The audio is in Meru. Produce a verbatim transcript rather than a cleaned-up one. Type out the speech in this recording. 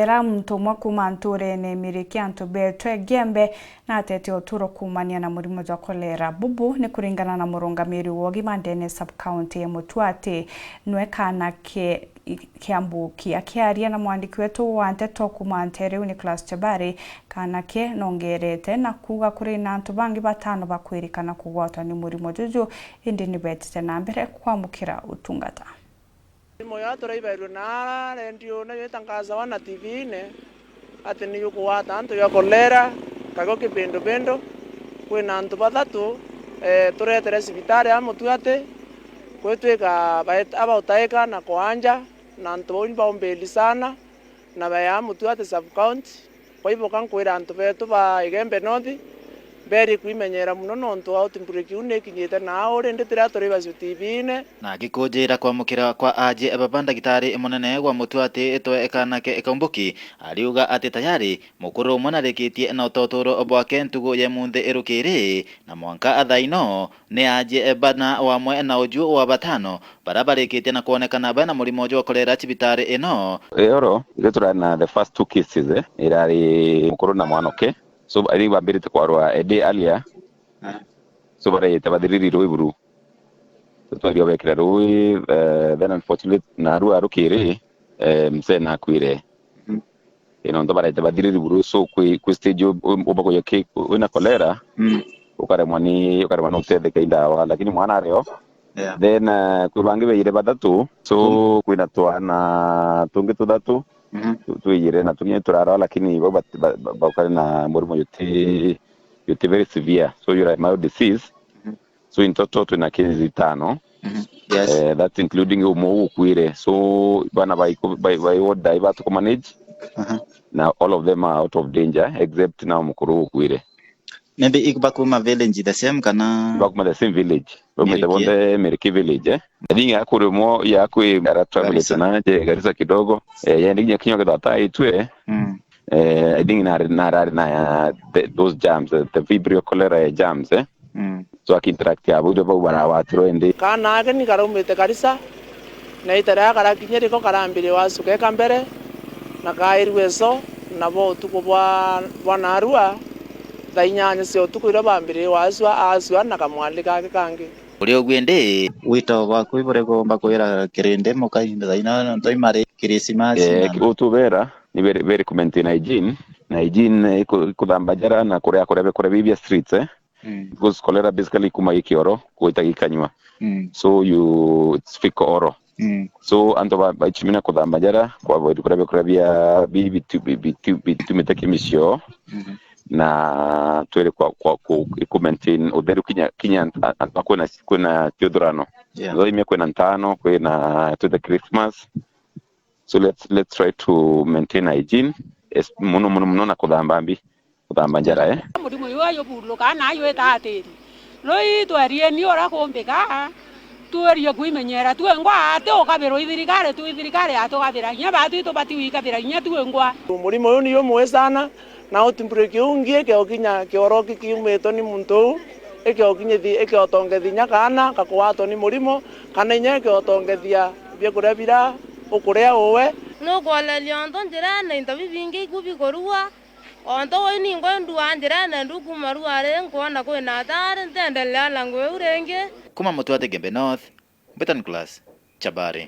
Era muntu umwe kuuma ntuurene Miriki antu beetwe Gembe na atete uturo kuumania na murimo jwa kolera. Bubu ni kuringana na murungamiri wa ugima ndene sub-county ya Mutuati nwe kaana ke Kiambuki. Akiaria na mwandiki wetu wa nteto kuuma Nteere, Nicholas Chabari, kaana ke nongerete na kuuga kuri na antu bangi batano bakwirikana kugwatwa ni murimo juju, indi ni beetite na mbere kwamukira utungata. Murimo uyu turaibairwe na redio nayo itangazawa na T V-ine ati ni jukugwata antu jwa kolera, kagio kipindupindu. Kwina antu bathatu, eh, turetere cibitari ya Mutuati, gwitwika baet-, abautaika na kwanja, na antu bau ni baumbili sana, na baya Mutuati sub-county. Kwaiboka nkwira antu betu ba Igembe North, beri kwimenyera mono nontu wa outbreak iu ni ikinyite nau, rindi tiria turi bacio T V-ine. Na agikunjira kwamukira kwa aajie baba ndagitari munene wa Mutuati itwe kaana ke Kaumbuki, ariuga ati tayari mukuru umwe narikitie na utoturo bwake ntugu ya imunthi irukiri, na mwanka thaa ino ni aajie bana wamwe na uju wa batano, baria barikitie na kwonekana bena murimo jwa kolera cibitari ino. Eoro, itwe turari na the first two cases, eh, irari mukuru na mwanoke. So, ari bambirite kwarwa a day earlier. Ah. So, barete bathiriri rui buru. So, twari obekira rui, eh, then unfortunately, narua rukiri, eh, mzee nakwire. Mhm. Ino nto barete bathiriri buru, so kwi, kwi stage u-, u-, ubakuya ki, wina kolera, mm, ukaremwa ni, ukaremwa ni utetheka i ndawa, lakini mwana ari o. Yeah. Then, eh, kwi bangi beire bathatu, so, mm, kwina twana tungi tuthatu, mhm, tu-, twiyire na tungi turarwa, lakini bau bat-, ba-, ba-, baukari na murimo juti, juti very severe, so you are mild disease. Mhm. So in total twina cases itano. Mhm. Yes. Eh, that's including umwe ukuire. So bana bai, bai, bai ward dai batuku manage. Aha. Na all of them are out of danger except now mukuru ukuire. Maybe iku bakuma village the same kana? Bakuma the same village. Baumite Miriki. Bonthe Miriki village, eh. I think ya kuri mo, ya kwi ara travel Garissa. Na je Garissa kidogo. Eh, ya ndingi kinywa kithata itwe. Mm. Eh, I think na, na, na, na, the, those germs, the, the Vibrio cholera germs, eh. Mm. So aki interact abo ndio bau barawatirwe ndi. Kaana ake ni karaumite Garissa, na ita riria karakinya riko karambire wacuka eka mbere, na kairwe so, na bo utuku bwa, bwa narua, thaa inyanya cia utuku iria bambire wacua, acua na kamwali kake kangi. Uri uguo ndi? Wito bwaku iburegomba kwira kirindi mukai thaa ino ntoimari Kirisimasi. Eh, na utubera ni very, very comment na hygiene, na hygiene iku-, ikuthamba njara na kuria, kuria, kuria bibia streets, eh. Mm. Because cholera basically kuma gikioro gwita gikanywa. Mm. So you, it's fecal oral. Mm. So antu ba, baichimina kuthamba njara, kwa avoid kuria biakuria bia bi-, bitu-, bi-, bitu-, bitumite kimicio. Mhm. Na twere kwa, kwa, ku, ku maintain utheru kinya, kinya a-, a-, kwina, kwina kithurano. Yeah. Thoimia kwina ntano, kwina twite Christmas. So let's, let's try to maintain hygiene, es-, muno, muno, muno na kuthamba mbi, kuthamba njara, eh. Murimo uyu ayubuluka na ayuita atiri. Rui twerieni uria kumbika, twerie kwimenyera twengwa, ati ukabirwa i thirikari, twi thirikari atugabira. Kinya baatwi tubati gwikabira kinya twengwa. Murimo uyu ni jumwi sana, na outbreak iu ingi ikiokinya kioro kikiumitwe ni muntu uu, ikiokinyithi-, ikiotongethi inya kaana gakugwatwa ni murimo, kana inya ikiotongethia biakuria biria ukuria uwe. Nukwoleria untu njirene into bibingi iku bikurua, untu ui ningwa ndua njirene ndu kuma ruari, nkwona kwina atari, ntendelea na ngugi iu ringi. Kuma Mutuati Gembe North, Mbeta Nicholas Chabari.